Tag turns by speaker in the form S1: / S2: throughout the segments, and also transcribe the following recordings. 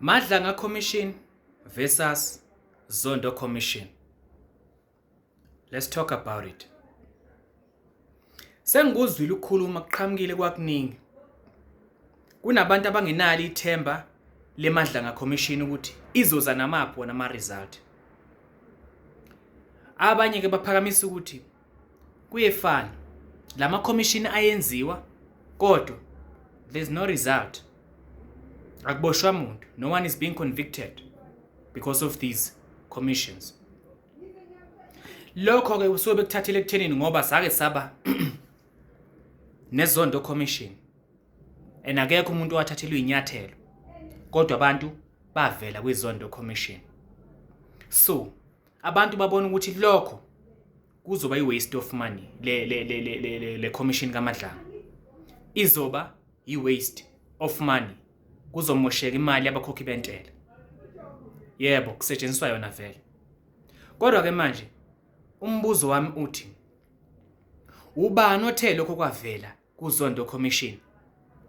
S1: Madlanga Commission versus Zondo Commission. Let's talk about it. Sengikuzwile ukukhuluma kuqhamukile kwakuningi. Kunabantu abangenalo ithemba leMadlanga Commission ukuthi izoza namaphi wona ama result. Abanye ke baphakamisa ukuthi kuyefana lama commission ayenziwa kodwa there's no result. Akuboshwa muntu, no one is being convicted because of these commissions. Lokho ke usuke bekuthathele ekuthenini ngoba sake saba neZondo Commission and akekho umuntu owathathelwa inyathelo kodwa abantu bavela kwiZondo Commission. So abantu babona ukuthi lokho kuzoba i-waste of money, le commission kaMadlanga izoba i-waste of money, kuzomosheka imali yabakhokhi bentela. Yebo, kusetshenziswa yona vele, kodwa ke manje umbuzo wami uthi, ubani othe lokho kwavela kuZondo Commission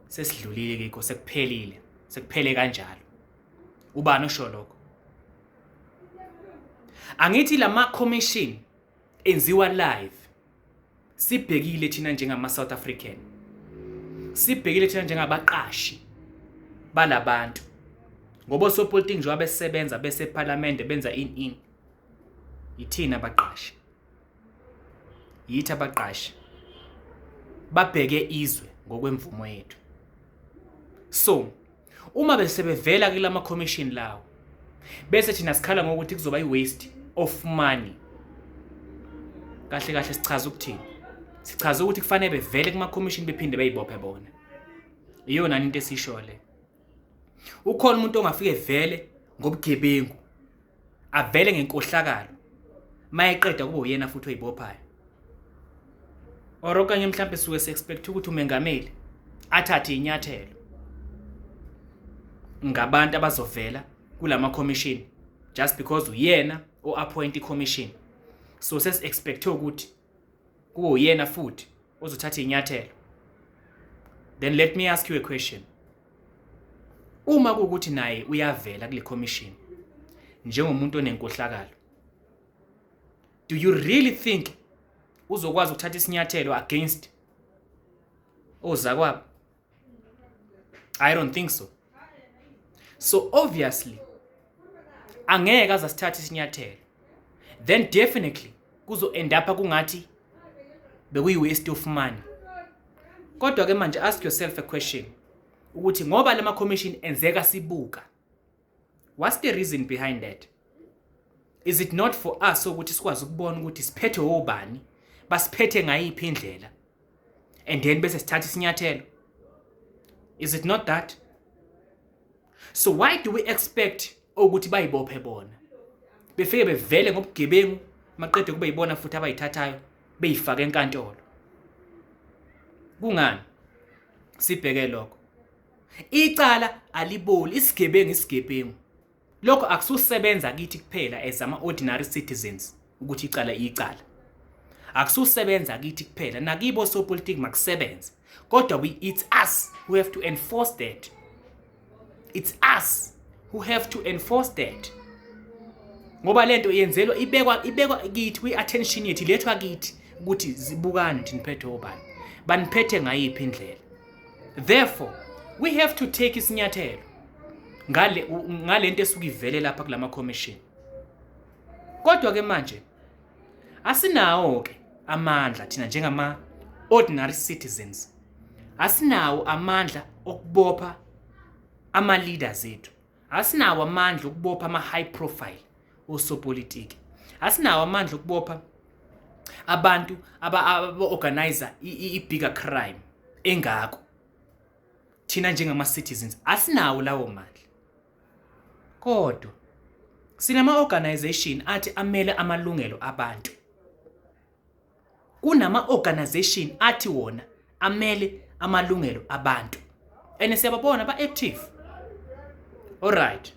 S1: sesidlulile kikho, sekuphelile, sekuphele kanjalo? Ubani osho lokho? Angithi lama commission enziwa live, sibhekile thina njengama South African, sibhekile thina njengabaqashi balabantu, ngoba osopolitiki njengoba besebenza beseParliament benza in yithina abaqashi, yithi abaqashi babheke izwe ngokwemvumo yethu. So uma bese bevela kulama commission lawo, bese thina sikhala ngokuthi kuzoba i-waste of money, kahle kahle sichaza ukuthini? Sichaza ukuthi kufanele bevele kuma commission bephinde beyibophe bona. Iyona into esisho le. Ukhona umuntu ongafike vele ngobugebengu, avele ngenkohlakalo, mayeqeda kube uyena futhi oyibophayo? Or okanye mhlawumbe suke se-expect ukuthi umengameli athathe inyathelo ngabantu abazovela kulama commission just because uyena o-appoint i-commission, so sesi-expect ukuthi kube uyena futhi ozothatha inyathelo? Then let me ask you a question: uma kuwukuthi naye uyavela kule commission njengomuntu onenkohlakalo, do you really think uzokwazi ukuthatha isinyathelo against ozakwabo? I don't think so. So obviously angeke aze asithathe isinyathelo. Then definitely kuzo end up kungathi bekuyi waste of money. Kodwa ke manje ask yourself a question ukuthi ngoba lama commission enzeka sibuka, what's the reason behind that? Is it not for us ukuthi sikwazi ukubona ukuthi siphethe obani, basiphethe ngayiphi indlela, and then bese sithatha isinyathelo? Is it not that? So why do we expect ukuthi bayibophe bona, befike bevele ngobugebengu, maqede kube yibona futhi abayithathayo beyifake enkantolo? Kungani sibheke lokho? Icala aliboli, isigebengu isigebengu. Lokho akususebenza kithi kuphela as ama ordinary citizens ukuthi icala icala. Akususebenza kithi kuphela, nakibo sopolitiki makusebenze. Kodwa it's us who have to enforce that. It's us who have to enforce that. Ngoba lento yenzelwa ibekwa kithi, kwi-attention yethu, ilethwa kithi ukuthi zibukani ukuthi niphethe obani, baniphethe ngayiphi indlela. Therefore we have to take isinyathelo ngalento esuke ivele lapha kulama commission. Kodwa ke manje asinawo ke amandla thina njengama ordinary citizens, asinawo amandla okubopha ama leaders ethu, asinawo amandla okubopha ama high profile osopolitiki, asinawo amandla okubopha abantu aba-organizer i-bigger crime engako. Thina njengama citizens asinawo lawo mandla, kodwa sinama organization athi amele amalungelo abantu. Kunama organization athi wona amele amalungelo abantu and siyababona ba-active. Alright,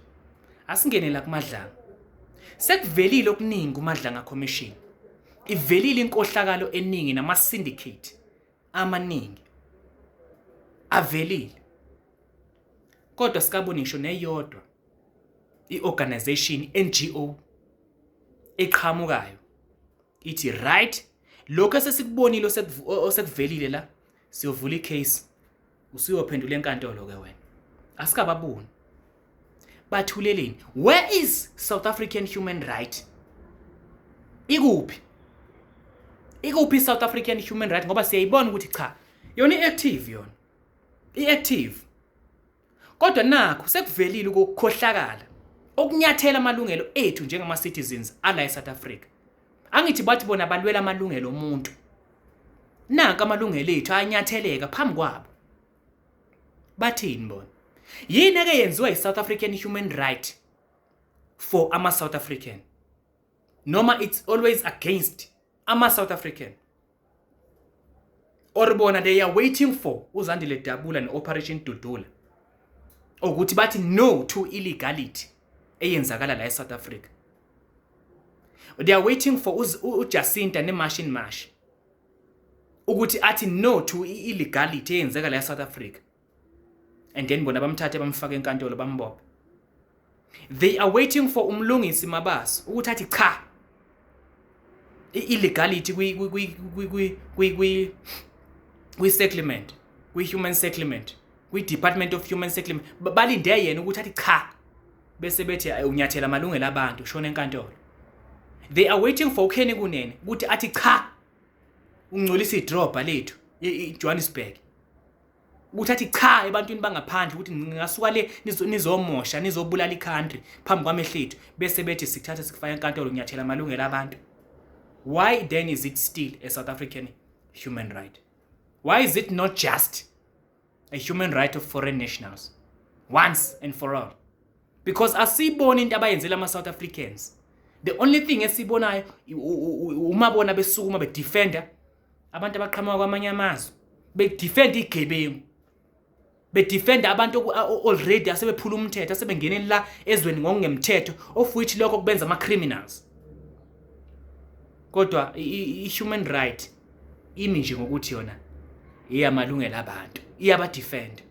S1: asingene la kuMadlanga. Sekuvelile okuningi kuMadlanga Commission, ivelile inkohlakalo eningi nama-syndicate amaningi avelile, kodwa sikaboni ngisho neyodwa. I-organization NGO eqhamukayo ithi, right, lokho esesikubonile osekuvelile la, siyovula icase, usuyophendula enkantolo ke wena. Asikababoni, bathuleleni? Where is South African human right? Ikuphi, ikuphi South African human right? Ngoba siyayibona ukuthi cha, yona i-active, yona i-active, kodwa nakho sekuvelile ukukhohlakala okunyathela amalungelo ethu njengama-citizens ala e-South Africa. Angithi bathi bona balwela amalungelo omuntu? Nanka amalungelo ethu ayanyatheleka phambi kwabo. Bathini bona? Yini eke yenziwa i-South African human right for ama-South African, noma it's always against ama-South African? Or bona they are waiting for uZandile Dabula ne-Operation Dudula ukuthi bathi no to illegality eyenzakala la e-South Africa? They are waiting for uJacinta ne-March and March ukuthi athi no to illegality eyenzeka la e-South Africa, and then bona bamthathe, bamfake enkantolo, bambophe? They are waiting for uMlungisi Mabaso ukuthi athi cha, i-illegality kwi-settlement, kwi-human settlement, kwi-Department of Human Settlement. Balinde yena ukuthi athi cha, bese bethi unyathela amalungelo abantu, shona enkantolo. They are waiting for uKenny Kunene ukuthi athi cha, ungcolisa idrobha lethu iJohannesburg, ukuthi athi cha ebantwini bangaphandle ukuthi ngingasuka le nizomosha, nizobulala i-country phambi kwamehlo ethu, bese bethi sikuthatha sikufaka enkantolo, unyathela amalungelo abantu. Why then is it still a South African human right? Why is it not just a human right of foreign nationals once and for all? Because asiyiboni into abayenzela ama-South Africans. The only thing esiyibonayo uma bona besukuma bedefenda abantu abaqhamuka kwamanye amazwe, bedefenda igebengu, bedefenda abantu already asebephula umthetho, asebengene la ezweni ngokungemthetho, of which lokho kubenza ama-criminals. Kodwa i-human right imi nje ngokuthi yona iyamalungelo abantu, iyabadefenda.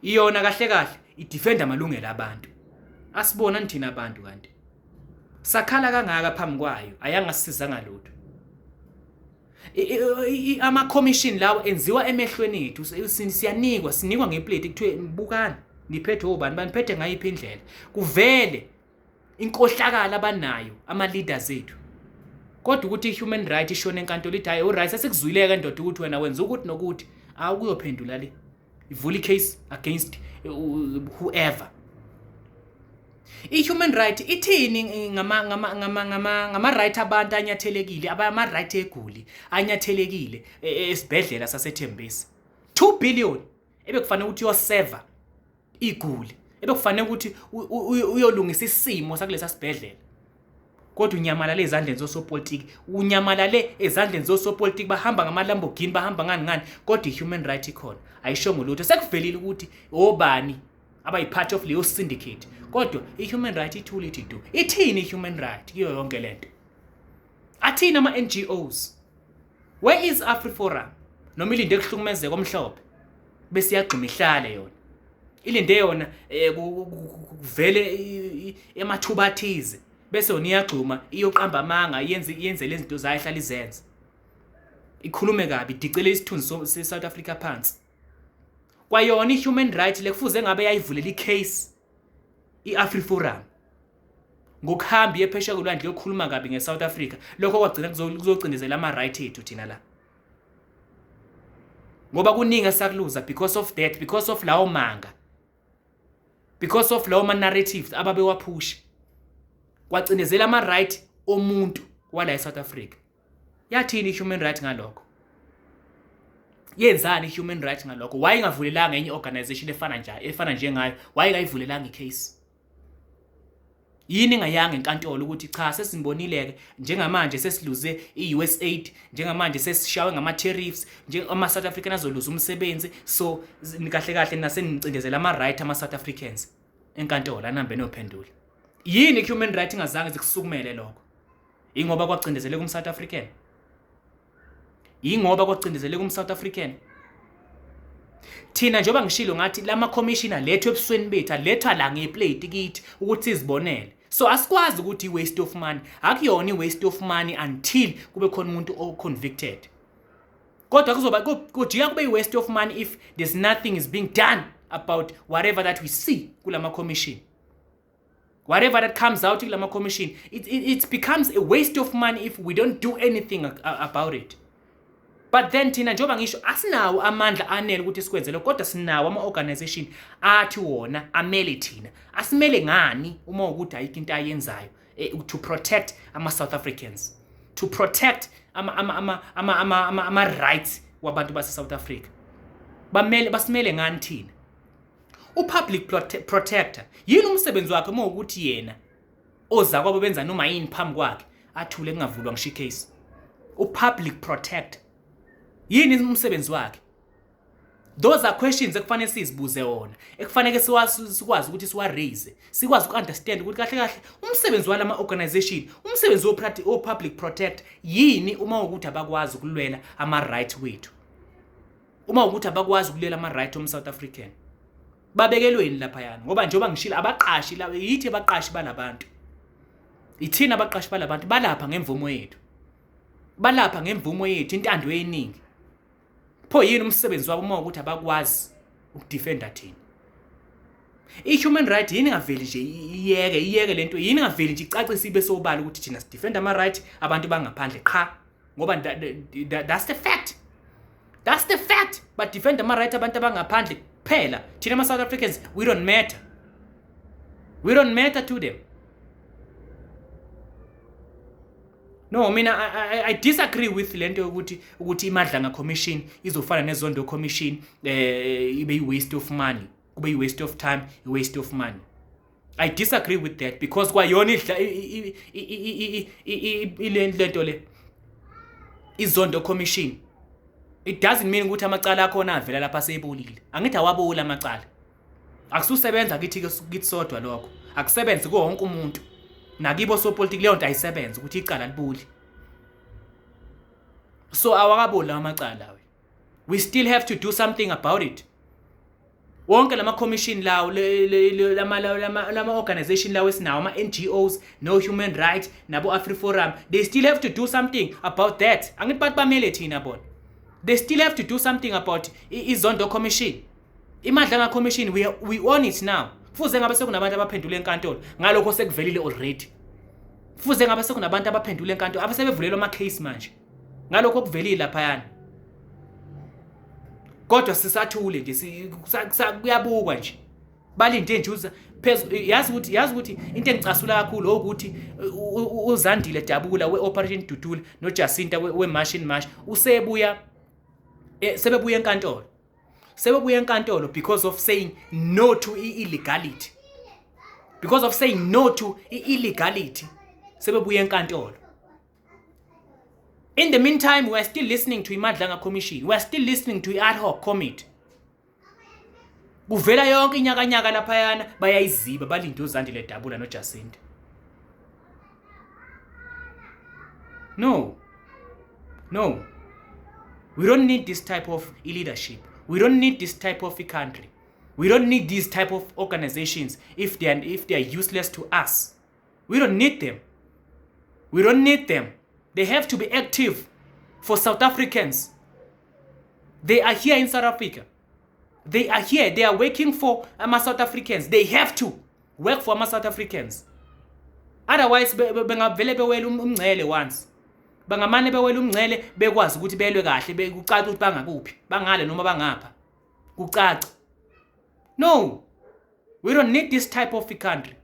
S1: Iyona kahle kahle idefenda amalungelo abantu. Asibona thina abantu kanti sakhala kangaka phambi kwayo, ayangasisiza ngalutho. Ama-commission lawo enziwa emehlweni ethu, siyanikwa, sinikwa ngeplate, kuthiwe bukani niphethe obani, baniphethe ngayiphi indlela, kuvele inkohlakala abanayo ama-leaders ethu. Kodwa ukuthi i-human right ishone enkantolo ithi, hayi, alright, sesikuzwile-ke ndoda ukuthi wena wenza ukuthi nokuthi, awukuyophendula le, ivula i-case against whoever. I-human right ithini ngama-right abantu anyathelekile, ama-right eguli anyathelekile esibhedlela saseThembisa? 2 billion ebekufanele ukuthi uyoseva iguli, ebekufanele ukuthi uyolungisa isimo sakulesa sibhedlela, kodwa unyamalale ezandleni zosopolitiki, unyamalale ezandleni zosopolitiki. Bahamba ngama-Lamborghini, bahamba ngani ngani, kodwa i-human right ikhona, ayishongo lutho. Sekuvelile ukuthi obani abayi-part of leyo syndicate, kodwa i-human right ithule, ithi du. Ithini i-human right kuyo yonke lento? Athini ama-NGOs? Where is AfriForum? Noma ilinde kuhlukumezeka omhlophe bese iyagxuma ihlale yona, ilinde yona kuvele emathuba athize, bese yona iyagxuma, iyoqamba amanga, yenze lezi zinto zayo ihlala izenze, ikhulume kabi, idicele isithunzi se-South Africa phansi. Kwayona i-human right le kufuze ngabe yayivulela i-case i-AfriForum ngokuhamba iye phesheya kolwandle yokukhuluma kabi nge-South Africa. Lokho kwagcina kuzocindezela ama-right ethu thina la, ngoba kuningi esakuluza because of that, because of lawo manga, because of lawo ma-narratives ababewaphusha, kwacindezela ama-right omuntu wala e-South Africa. Yathini i-human right ngalokho? Yenzani i-human right ngalokho? Wayengavulelanga enye i-organization efana nje, efana njengayo? Wayengayivulelanga i-case? Yini engayanga enkantolo ukuthi cha, sesimbonile-ke njengamanje sesiluze i-USAID, njengamanje sesishawe ngama-tariffs, ama-South African azoluza umsebenzi, so kahle kahle nasenicindezela ama-right ama-South Africans, enkantolo anihambe niyophendula? Yini i-human right ingazange zikusukumele lokho? Ingoba kwacindezeleka um-South African? Yingoba kwacindezeleka um-South African? Thina njengoba ngishilo ngathi lama commissioner lethwe ebusweni bethu, alethwa la ngeplate kithi ukuthi sizibonele. So asikwazi ukuthi i-waste of money, akuyona i-waste of money until kube khona umuntu o-convicted. Kodwa kuzoba kujika kube i-waste of money if there's nothing is being done about whatever that we see kulama commission. Whatever that comes out kulama commission, it becomes a waste of money if we don't do anything about it. But then thina njengoba ngisho asinawo amandla anele ukuthi sikwenze lokho, kodwa sinawo ama-organization athi wona amele thina. Asimele ngani uma ukuthi ayikho into ayenzayo to protect ama-South Africans, to protect ama-rights wabantu base-South Africa. Bamele basimele ngani thina? U-public protector yini umsebenzi wakhe uma ukuthi yena ozakwabo benza noma yini phambi kwakhe athule kungavulwa ngisho icase? U-public protector yini umsebenzi wakhe? Those are questions ekufanele sizibuze wona, ekufanele sikwazi ukuthi siwa-raise, sikwazi uku-understand ukuthi kahle kahle umsebenzi walama organization, umsebenzi wo-public protect yini uma ukuthi abakwazi ukulwela ama-right wethu, uma ukuthi abakwazi ukulwela ama-right om-South African. Babekelweni laphayana ngoba njengoba ngishilo abaqashi la yithi abaqashi balabantu, ithina abaqashi balabantu, balapha ngemvumo yethu, balapha ngemvumo yethu, intando yeningi. Pho yini umsebenzi wabo uma ukuthi abakwazi ukudefenda thina? I-human right yini ingaveli nje iyeke lento, yini ingaveli nje icacise ibe sobala ukuthi thina sidefenda ama-right abantu bangaphandle qha, ngoba that's the fact, that's the fact. Badefenda ama-right abantu abangaphandle kuphela, thina ama-South Africans we don't matter, we don't matter to them. No, mina I disagree with lento yokuthi ukuthi iMadlanga Commission izofana neZondo Commission, ibe i-waste of money, kube i-waste of time, i-waste of money. I disagree with that because kwayona idla lento le iZondo Commission, it doesn't mean ukuthi amacala akhona avela lapha seyibolile. Angithi awaboli amacala, akususebenza kithi kithi sodwa lokho, akusebenzi kuwo wonke umuntu, nakibo sopolitiki leyo nto ayisebenzi ukuthi icala libuli. So awakaboli lawa amacala, we still have to do something about it. Wonke lama commission lawo, lama organization lawo esinawo, ama NGOs, no human rights nabo AfriForum, they still have to do something about that. Angithi bathi bamele thina bona, they still have to do something about iZondo Commission, iMadlanga Commission. We own it now. Fuze ngabe sekunabantu abaphendula enkantolo ngalokho sekuvelile already. Fuze ngabe sekunabantu abaphendula enkantolo abasebevulelwa ama case manje ngalokho okuvelile laphayana, kodwa sisathule nje, kuyabukwa nje, balinde nje uza phezu. Yazi ukuthi into engicasula kakhulu ukuthi uZandile Dabula we-Operation Dudula noJacinta we-March in March usebuya sebebuya enkantolo, sebebuya enkantolo because of saying no to illegality, because of saying no to illegality, sebebuya enkantolo. In the meantime, we are still listening to iMadlanga Commission, we are still listening to i-ad hoc committee. Kuvela yonke inyakanyaka laphayana, bayayiziba, balinde uZandile Dabula noJacinta. No, no, we don't need this type of leadership, we don't need this type of a country, we don't need these type of organizations if they are useless to us. We don't need them, we don't need them. They have to be active for South Africans. They are here in South Africa. They are here. They are working for ama South Africans. They have to work for ama South Africans. Otherwise, bengavele bewela umngcele once. Bangamane bewela umngcele bekwazi ukuthi belwe kahle, bekucace ukuthi bangakuphi, bangale noma bangapha. Kucace. No. We don't need this type of a country.